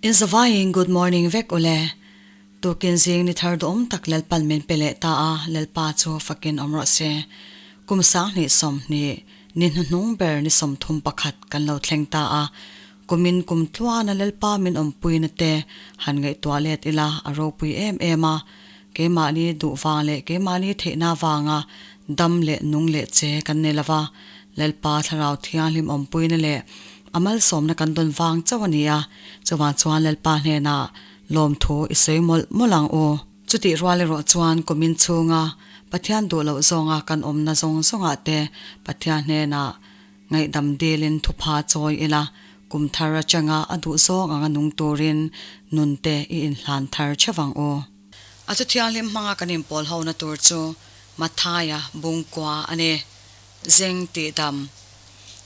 In zavaiin good morning vek ule. Tukin zing ni thar duhawm tak Lalpan min pe leh ta a, Lalpa chu fakin awm rawh se. Kum 2020 ni hnuhnung ber ni 31 kan lo thleng ta a, kumin kum tluana Lalpa min awmpuina te han ngaihtuah let ila a ropui em em a, keimahni duh vang leh keimahni theihna vanga dam leh nung leh che kan nei lova, Lalpa Thlarau Thianghlim awmpuina leh a malsawmna kan dawn vang chauh a ni a, chuvang chuan Lalpa hnenah lawmthu i sawi mawlh mawlh ang u. Chutih rual erawh chuan kumin chhunga Pathian duh loh zawnga kan awmna zawng zawngah te Pathian hnenah ngaihdam dilin thupha chawi ila, kum thar atanga a duh zawng anga nung turin nun te i inhlan thar theuh ang u. A chu thianghlim hmanga kan inpawl hona tur chu Mathaia bungkua a ni. Zeng tih dam.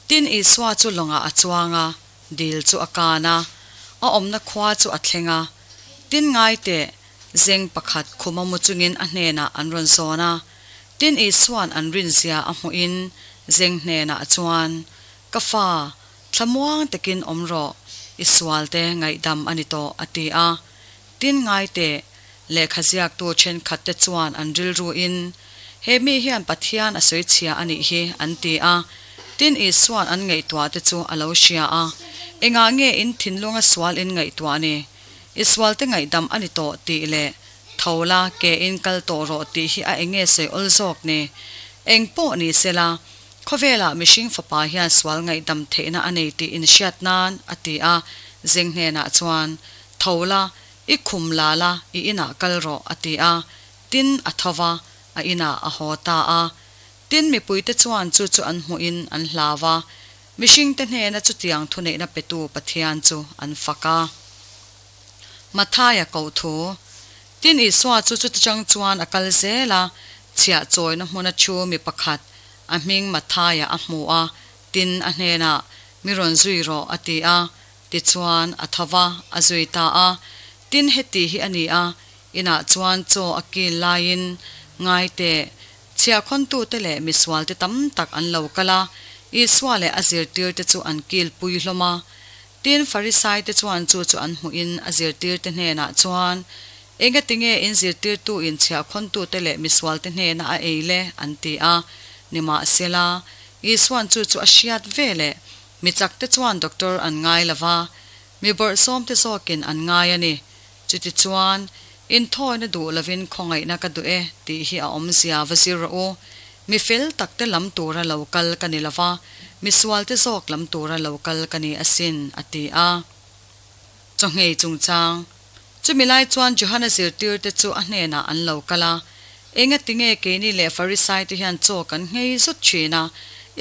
Tin, Isua chu lawngah a chuang a, dil chu a kan a, a awmna khua chu a thleng a. Tin, ngai teh, zeng pakhat khuma mu chungin a hnenah an rawn zawn a. Tin, Isua'n an rinzia a hmuhin zeng hnenah chuan, Ka fa, thlamuang takin awm rawh, i sualte ngaihdam a ni tawh, a ti a. Tin, ngai teh, lehkha ziaktu thenkhatte chuan an rilruin, He mi hian Pathian a sawi chhia a nih hi, an ti a. Tin, Isua'n an ngaihtuahte chu a lo hria a, Engah nge in thinlunga sual in ngaihtuah ni? I sualte ngaihdam a ni tawh tih leh tho la, ke in kal tawh rawh tih hi a enge sawi awl zawk ni? Eng pawh ni sela, khawvelah mihring fapa hian sual ngaihdam theihna a nei tih in hriat nan, a ti a. Zeng hnenah chuan, Tho la, i khum la la, i inah kal rawh, a ti a. Tin, a tho va, a inah a haw ta a. Tin, mipuite chuan chu chu an hmuhin an hlau a, mihringte hnena chutiang thuneihna petu Pathian chu an fak a. Mathaia koh thu. Tin, Isua chu chuti chang chuan a kal zel a, chhiah chawina hmuna thu mi pakhat, a hming Mathaia a hmu a, tin, a hnenah, Mi rawn zui rawh, a ti a. Tichuan, a tho va, a zui ta a. Tin, heti hi a ni a, inah chuan chaw a kil laiin, Ngai teh, chhiahkhawntute leh misualte tam tak an lo kal a, Isua leh a zirtirte chu an kil pui hlawm a. Tin, Farisaite chuan chu chu an hmuhin a zirtirte hnenah chuan, Engatinge in zirtirtuin chhiahkhawntute leh misualte hnena a ei le? an ti a. Nimahsela, Isua'n chu chu a hriat ve leh Mi chakte chuan doctor an ngai lo va, mi bawrhsawmte zawkin an ngai a ni. Chutichuan, inthawina duh lovin khawngaihna ka duh e tih hi a awmzia va zir rawh u. Mi fel takte lam tura lo kal ka ni lo va, mi sualte zawk lam tura lo kal ka ni asin, a ti a. Chawhngei chungchang. Chumi lai chuan Johana zirtirte chu a hnenah an lo kal a, Engatinge keini leh Farisaite hian chaw kan nghei zut thin a,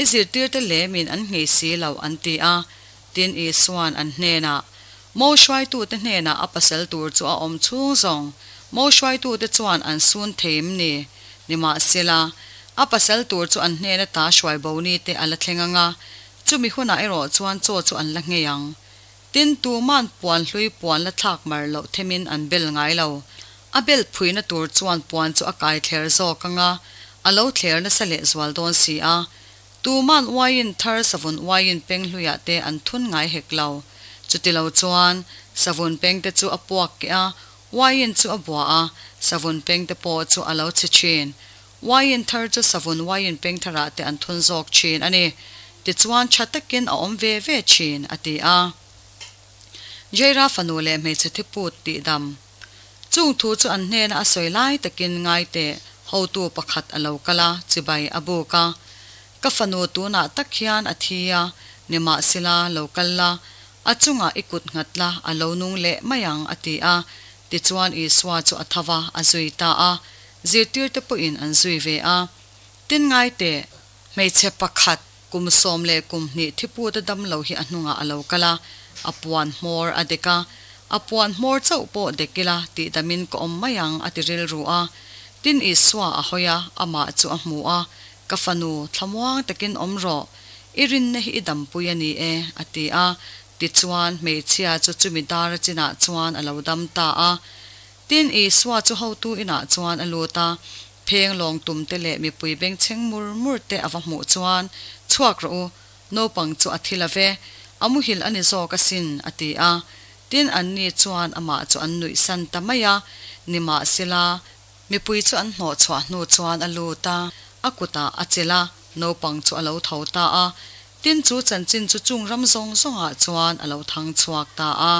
i zirtirte lemin an nghei si lo, an ti a. Tin, Isua'n an hnenah, Mo hruaitute hnenah a pasal tur chu a awm chhung zawng, mo hruaitute chuan an sun thei em ni? Nimahsela, a pasal tur chu an hnena ta hruai bo nite a la thleng ang a, chumi hunah erawh chuan chaw chu an la nghei ang. Tin, tuma'n puan hlui puan la thlak mar loh themin an bel ngai lo. A bel phuina tur chuan puan chu a kai thler zawk ang a, a lo thler nasa leh zual dawn si a. Tuma'n uaiin thar savun uaiin peng hluiah te an thun ngai hek lo. Chutilo chuan, savun pengte chu a puak keh a, uaiin chu a bua a, savun pengte pawh chu a lo chhe thin. Uaiin thar chu savun uaiin peng tharah te an thun zawk thin a ni. Tichuan tha takin a awm ve ve thin, a ti a. Jaira fanu leh hmeichhe thiput tih dam. Chung thu chu an hnena a sawi lai takin ngai teh, hotu pakhat a lo kal a, chibai a buk a. Ka fanu tunah tak hian a thi a, nimahsela lo kal la, a chungah i kut nghat la, a lo nung leh mai ang, a ti a. Tichuan Isua chu a tho va, a zui ta a. Zirtirte pawhin an zui ve a. Tin ngai teh, hmeichhe pakhat kum 12 thiput a dam lo hi a hnungah a lo kal a, a puan hmawr a dek a. A puan hmawr chauh pawh dek ila tih damin ka awm mai ang a ti rilru a. Tin Isua a hawi a, amah chu a hmu a, Ka fanu, thlamuang takin awm rawh, i rinna hi i dampui a ni e, a ti a. Tichuan, hmeichhia chu chumi dar a chinah chuan a lo dam ta a. Tin, Isua chu hotu inah chuan a lut a, pheng lawng tum te leh mipui bengchheng mur mur te a va hmuh chuan, Chhuak rawh u, naupang chu a thi lo ve, a muhil a ni zawk asin, a ti a. Tin, anni chuan amah chu an nuihsan ta mai a, nimahsela, mipui chu an hnawh chhuah hnu chuan a lut a, a kutah a chelh a, naupang chu a lo tho ta a. Tin, chu chanchin chu chung ram zawng zawngah chuan a lo thang chhuak ta a.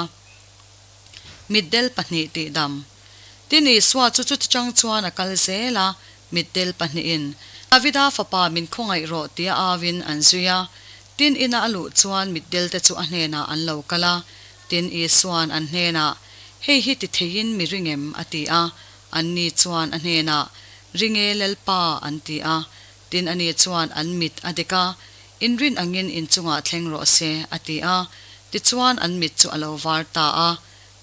Mitdel pahnih tihdam. Tin, Isua chu chuti chang chuan a kal zel a, mitdel pahnihin, Davida fapa min khawngaih rawh tia auin an zui a. Tin, ina a luh chuan mitdel te chu a hnenah an lo kal a. Tin, Isua'n an hnenah, Hei hi ti theiin mi ring em? a ti a. Anni chuan a hnenah, Ring e Lalpa, an ti a. Tin, ani chuan an mit a dek a, Inrin angin inchungah thleng rawh se, a ti a. Tichuan an mit chu a lo var ta a.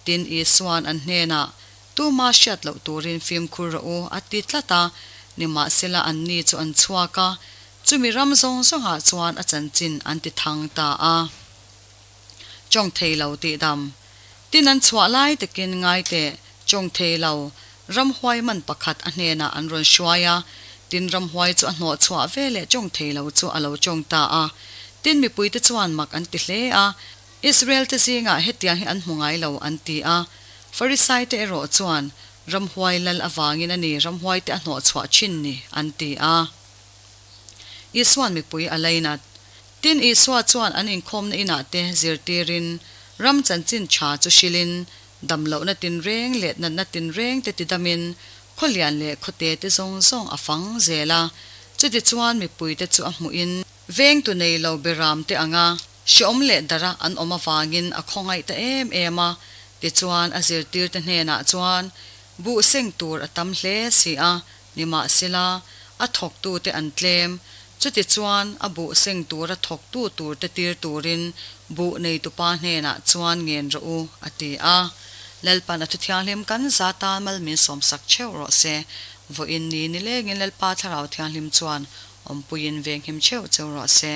Tin, Isua'n an hnenah, Tuma hriat loh turin fimkhur rawh u, a ti tlat a. Nimahsela anni chu an chhuak a, chumi ram zawng zawngah chuan a chanchin an ti thang ta a. Chawng thei lo tih dam. Tin an chhuah lai takin ngai teh, chawng thei lo, ramhuai man pakhat a hnenah an rawn hruai a. Tin ramhuai chu a hnawh chhuah ve leh chawng thei lo chu a lo chawng ta a. Tin mipuite chuan mak an ti hle a, Israel te zingah hetiang hi an hmu ngai lo an ti a. Farisai te erawh chuan, Ramhuai lal avangin a ni ramhuai te a hnawh chhuah thin ni, an ti a. Isuan mipui a lainat. Tin, Isua chuan an inkhawmna inah te zirtirin, ram chanchin tha chu hrilhin, damlohna tinreng leh natna tinreng te tidamin, khawlian leh khawte te zawng zawng a fang zel a. Chutichuan mipuite chu a hmuhin, vengtu nei lo beram te anga hreawm leh dara an awm avangin a khawngaih ta em em a. Tichuan a zirtirte hnenah chuan, Buh seng tur a tam hle si a, Nimahsela, a thawktute an tlem. Chutichuan, a buh seng tura thawktu turte tir turin buh neitupa hnenah chuan ngen rawh u, a ti a. Lalpan a Thuthianghlim kan za tan mal min sawmsak theuh rawh se. Vawiin ni nilengin Lalpa Thlarau Thianghlim chuan awmpuiin venghim theuh cheu rawh se.